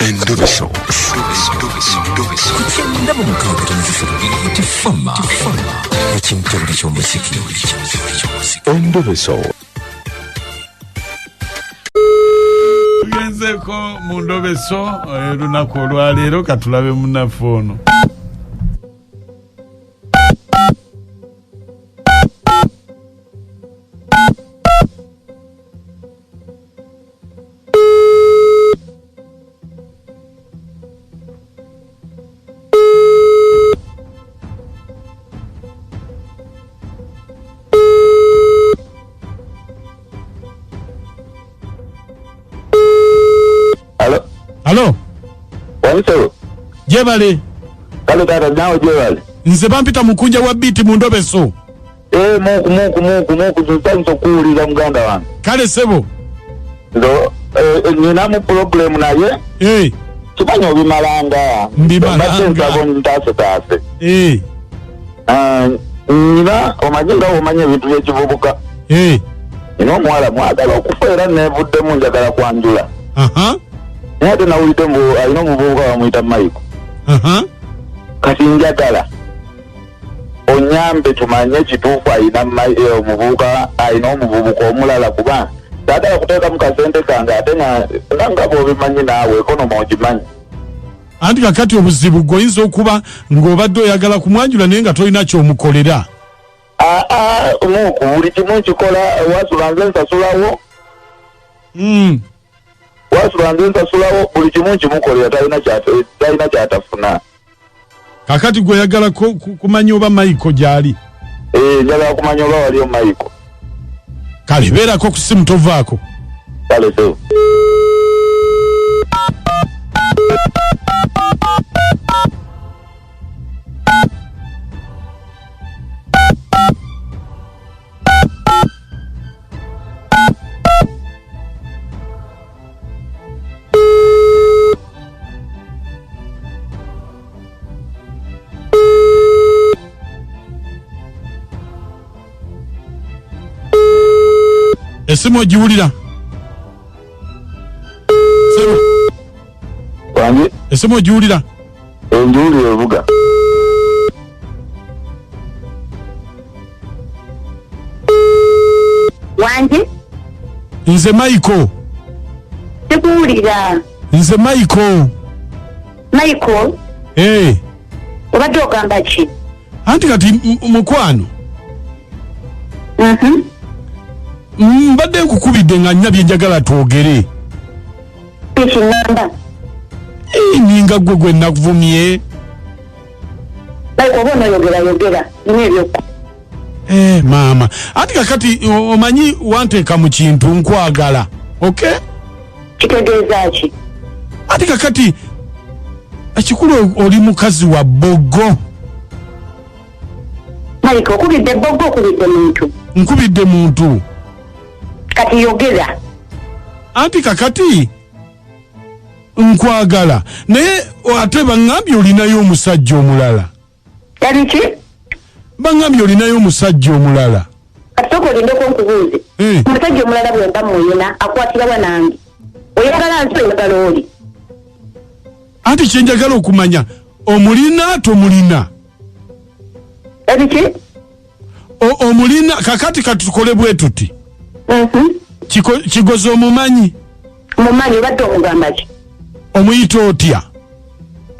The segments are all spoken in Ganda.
Endobeso. Ku 96.3 Hit FM. Ekintobole ky'omuziki. Endobeso. Tugenzeko mu ndobeso olunaku olwaleero, katulabe munnaffe ono. Alo, Alo, wanisebo. Gyebale. Kale taata, naawe gyebale. Nze bampita Mukunja wa Biiti mu ndobeso. Eh, muku muku muku muku, nsanyusa okuwulira muganda wange. Kale sebo. Nzo ninamu problem naye kimanyi obimalanga. Mbimalanga. Mbadde nsaba ntaasetaase. Ah, nina omanyi nga omanyi ebintu by'ekivubuka. Nina omuwala mwagala okufa era neevuddemu njagala kwanjula. Naye ate nawulidde mbu alina omuvubuka bamuyita Michael. Kati njagala onyambe tumanye ekituufu, alina omuvubuka, alina omuvubuka omulala, kuba saagala kuteekamu kasente kange ate nga nga bw'obimanyi naawe economy ogimanyi. Anti kakati obuzibu gwe oyinza okuba ng'obadde oyagala kumwanjula naye nga tolina kyomukolera. Aa, muku, buli kimu nkikola, wasula nze nsasulawo. Wasula nze nsasulawo, buli kimu nkimukolera, talina kyatafuna. Kakati gwe oyagala kumanya oba Michael gy'ali? Eh, njagala kumanya oba waliyo Michael. Kale beerako ku simu, tovaako. Kale sebo. Esimu ogiwulira, sebo? Wange. Esimu ogiwulira? Enjuwulira evuga. Wangi. Nze Michael. Sikuwulira. Nze Michael. Michael? Hey. Obadde ogamba ki? Anti kati mukwano, mbadde nkukubidde nga nnya bye njagala twogere. Ekiŋŋamba? Eh, ninga gwe gwe nakuvumye. Michael, oba onoyogera yogera, nina ebyokko. Eh, maama, anti kakati omanyi wanteeka mu kintu, nkwagala, okay? Kitegeeza ki? Anti kakati ekikulu oli mukazi wa bbogo. Michael, okubidde bbogo, okubidde muntu? Nkubidde muntu. Kati yogera. Anti kakati nkwagala, naye ate baŋŋambye olinayo omusajja omulala. Yabiki? Baŋŋambye olinayo omusajja omulala. Kati sooka olindeko nkubuuze. Omusajja omulala bwe mba muyina akwatirawa nange? Oyagala nsi, oyagala oli? Anti kyenjagala okumanya, omulina tomulina? Ebiki? Omulina. Kakati kati tukole bwe tuti. Kigozi omumanyi? Mumanyi. Obadde omugamba ki? Omuyita otya?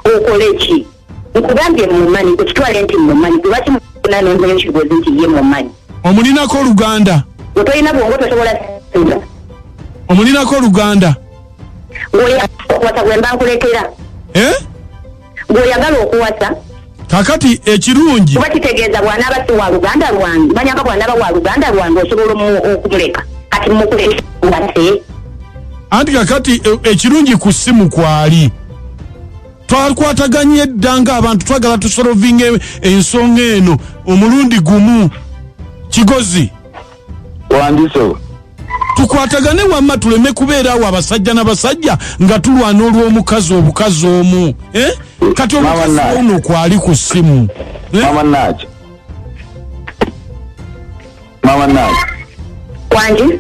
Okole ki? Nkugambye mumanyi, gwe nti mumanyi, gwe lwaki nonzayo Kigozi nti ye mumanyi? Omulinako oluganda? Gwe tolina bwongo, tosobola singa. Omulinako oluganda? Ng'oyagala okuwasa gwe mba nkulekera. Eh? Ng'oyagala okuwasa. Kakati ekirungi Kuba kitegeeza bw'anaaba si wa luganda lwange, manyanga bw'anaaba wa luganda lwange osobola okumuleka, kati mukuleka wase. Anti kakati ekirungi ku ssimu kwali twakwataganye edda ng'abantu twagala tusolovinga ensonga eno omulundi gumu. Kigozi. Wangi sebo. Tukwatagane wamma, tuleme kubeera awo abasajja n'abasajja nga tulwana olw'omukazi obukazi omu, eh? Kati omukazi Mama Naaki. ono kwali ku ssimu, eh? Mama Naaki, mama Naaki. Wangi.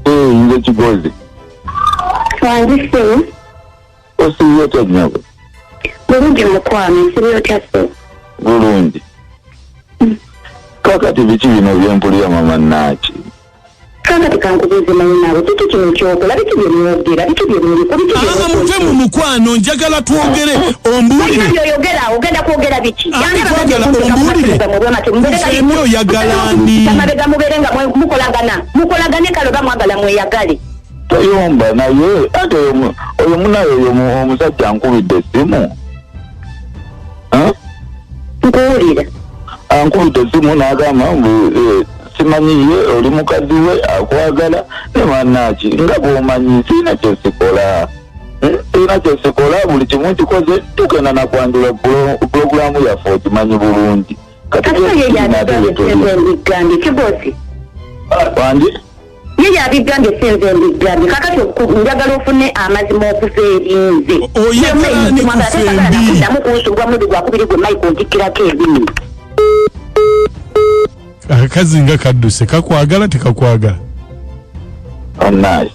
Eh, nze Kigozi. Wangi ssebo. Osiibye otya nnyabo? Bulungi mukwano, nsiibye otya ssebo? Bulungi. Kakati biki bino byempulira mama Naaki? Kakati kankubuuze manyi naawe, kiki kino kyokola, biki bye mwogera, biki bye muliko, biki bye Aa, muve mu mukwano, njagala twogere ombuulire. Olina by'oyogera, ogenda kwogera biki? Anti Yange twagala abagenda ombuulire. kuteeka mu bwema, temubeere Nze kali- embi oyagala ani? Amabega mubeere nga mukolagana, mukolagane kale oba mwagala mweyagale. Toyomba naye, ate oyo munaye oyo omusajja ankubidde essimu. Ha? Nkuwulira. Ankubidde essimu n'agamba mbu simanyi ye oli mukazi we akwagala ne bannaki nga bw'omanyi sirina kye sikola. Sirina kye sikola, buli kimu nkikoze, tugenda na kwanjula pulogulaamu yaffe ogimanyi bulungi. Kati Ate ye bye yabigambye ate bye sinze mbigambye, Kigozi. Wangi? Ye yabigambye sinze mbigambye. Kakati njagala ofune amazima okuva eri nze. Oyagala ani Mwagala kufa tebagala embi? kuddamu kunsubwa mulundi gwa kubiri gwe Mike ontikkirako ebintu. Akakazi nga kadduse, kakwagala tekakwagala? Onnaye.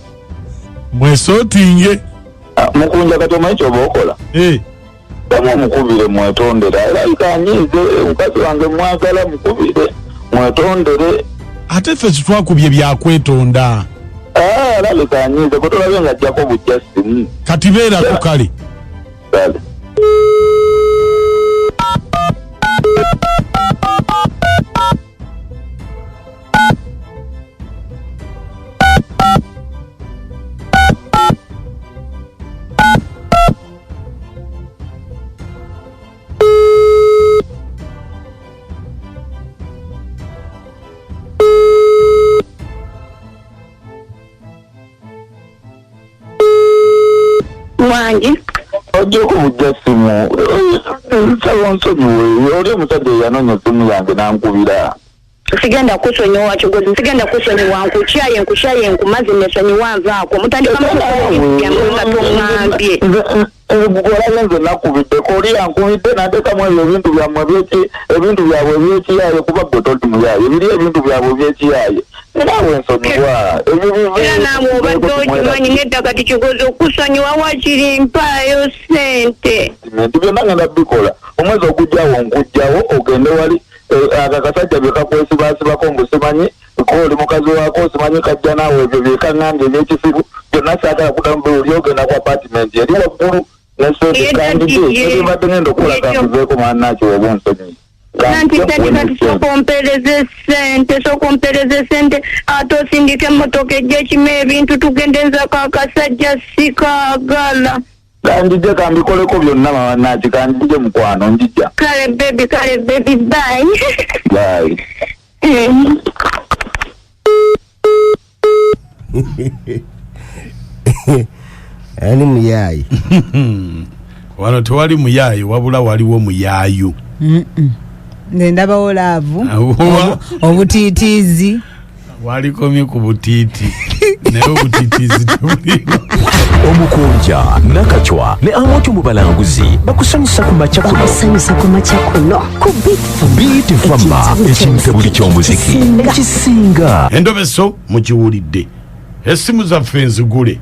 Mwesootinge. Mukunja kati omanyi ky'oba okola? Ddamu omukubire mwetondere. Alabika anyiize, omukazi wange mwagala, mukubire mwetondere. Ate ffe twakubye byakwetonda. Alabika anyiize, gwe tolabye ng'ajjako bujja ssimu. Kati beerako kale. Kale. Wangi. Ojja okubujja ssimu. Nsaba onsonyiwe, oli omusajja eyanoonya essimu yange n'ankubira. Sigenda kusonyiwa Kigozi, sigenda kusonyiwa, nkukyaye, nkukyaye, nkumaze nesonyiwa nvaako. Mutandika mukukola nga toŋŋambye. Olabye nze nakubiddeko, oli yankubidde n'ateekamu ebyo ebintu byammwe ebintu byabwe eby'ekiyaaye, kuba ggwe toli muyaaye, biri ebintu byabwe eby'ekiyaaye. Naawe nsonyiwa. Ebyo bive- Era naawe obadde okimanyi nedda kati Kigozi okusonyiwa wakiri mpaayo ssente. Nti byonna ngenda bikola. Omwezi ogujjawo nkujjawo ogende wali, ako akasajja bye kakwesibaasibako mbu simanyi ko oli mukazi waako, simanyi kajja naawe ebyo bye kaŋŋambye eby'ekisiru byonna saagala kuddamu biwulira, ogenda ku apartment eri waggulu ne ssente Ye kandide, dadi, ye. ebyo mbadde ngenda okukola Ye kambiveeko mwana ki oba onsonyiye. Nanti Kandide, tadi kati sooka ompeereze ssente, sooka ompeereze ssente, ate osindike emmotoka ejja ekima ebintu tugende nzako akasajja sikaagala. Kanjije kambikoleko byonna mama Naki, kanjije mukwano, njija. Kale baby, kale baby, bye. Bye. Ani muyaayi? Wano tewali muyaayi, wabula waliwo muyaayu. Nze ndabawo laavu. Awo. Obutiitiizi. Walikomye ku butiiti. Naye obutiitiizi tebuliiwo. Omukunja Nakachwa ne Amooti mu balanguzi bakusanyusa ku makya kuno. Bakusanyusa ku makya kuno ku Beat Fama. Beat Fama, ekintabuli ky'omuziki ekisinga. Endobeso mukiwulidde. Essimu zaffe nzigule.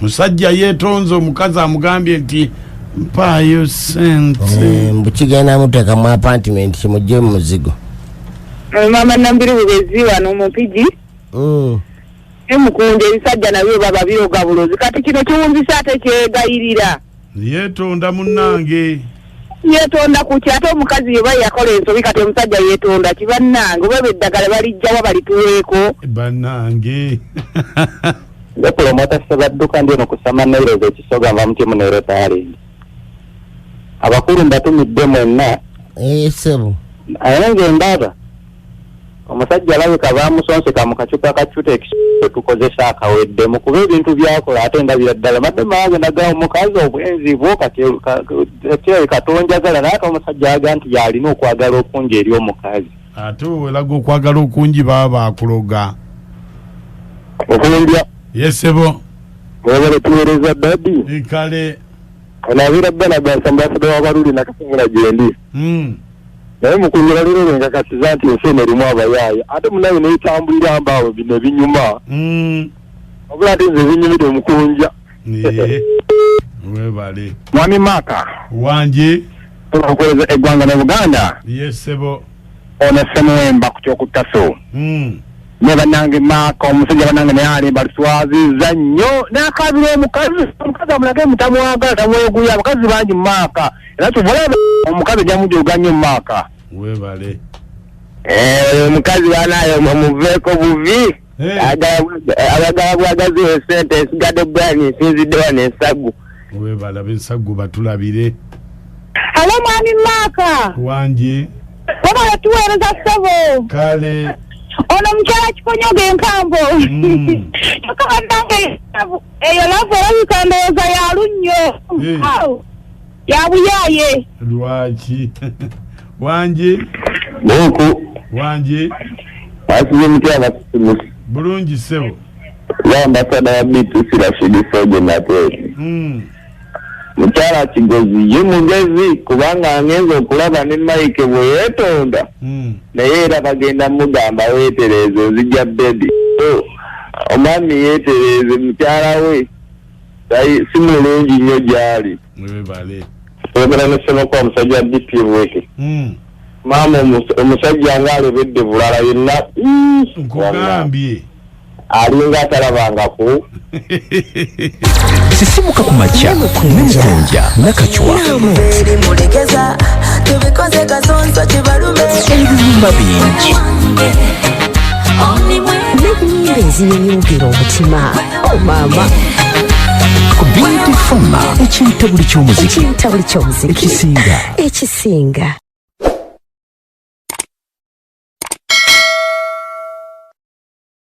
Musajja yeetonze, omukazi amugambye nti mpaayo ssente. Mbu kigenda muteeka mu apartment kimugye mu muzigo. Mama Nambiri bubezi wano mu Mpigi. Emukunja ebisajja nabyo baba biroga bulozi. Kati kino kiwunzisa ate kyegayirira. Yeetonda munnange. Yeetonda ku ki? Ate omukazi yoba yakola ensobi kati omusajja yeetonda ki bannange? Oba eddagala balijjawa balituweeko? Bannange. Nze promota Ssebadduka ndi eno ku Sama Nairobi ekisoga nva mu tiimu Nairo Talent. Abakulu mbatumidde mwenna. Ssebo. Naye nze ndaba omusajja alabika baamusonseka mu kacupa ka Cutex tukozesa akaweddemu kuba ebintu by'akola ate ndabira ddala. Mbadde mmange ndagawo omukazi obwenzi bwo kati kirabika tonjagala, naye ate omusajja aga nti y'alina okwagala okungi eri omukazi. Ate welaga okwagala okungi baba bakuloga. Okumbya. Yes, ssebo. Mwebale tuweereza dadi. Kale. Onaabira Barnabas ambasada w'Abaluli nakasumula gyendi. Naye mukungira leero lwe nkakasiza nti ensi eno erimu abayaaye. Ate munaye neetambulira mbaawe bino ebinyuma. Wabula ate nze ebinyumidde omukunja. Webale. Mwami Maaka. Wangi. Okuweereza eggwanga ne Buganda. Yes ssebo. Ono Ssemuwemba ku kyokuttaso. Ne bannange Maaka omusajja bannange naye alimba luswaziza nnyo n'akaabira omukazi omukazi amulage mutamwagala tamweguya abakazi bangi mu Maaka era kyova olaba omukazi ajja mujooga nnyo mu Maaka. Webale. Eh, omukazi banaye omuveeko buvi ayagala bwagazi esente esigadde Brian nsinzidde wano ensagu. Webale ab'ensagu batulabire. Halo mwami Maaka. Wangi. Wabala tuweereza ssebo. Kale. Ono mukyala Kikonyogo enkambo. Kyokka bannange eyo laavu erabika ndowooza ya lunnyo. Awo. Ya buyaaye. Lwaki? Wangi. Buku. Wangi. Mwasize mutya abasisimusi? Bulungi ssebo. Ye ambasada wa BTC Rashid Soje Natwesi. Mukyala Kigozi ye mugezi kubanga ngenze okulaba ne Mike bwe yeetonda naye era bagenda mugamba weetereeze ozijja baby. So, omwami yeetereeze mukyala we si mulungi nnyo gy'ali. Webale. Oyogera ne Ssemaka omusajja wa DP Bweke. Maama omusajja nga alobedde bulala yenna. Nkugambye. Alinga atalabangako. Sisimuka ku makya ne Mukunja Nakachwa. Ebiyumba bingi n'ennyimba ezinyenyugira omutima. Oh maama. Ku Beauty Fama, ekintabuli ky'omuziki. Ekintabuli ky'omuziki. Ekisinga. Ekisinga.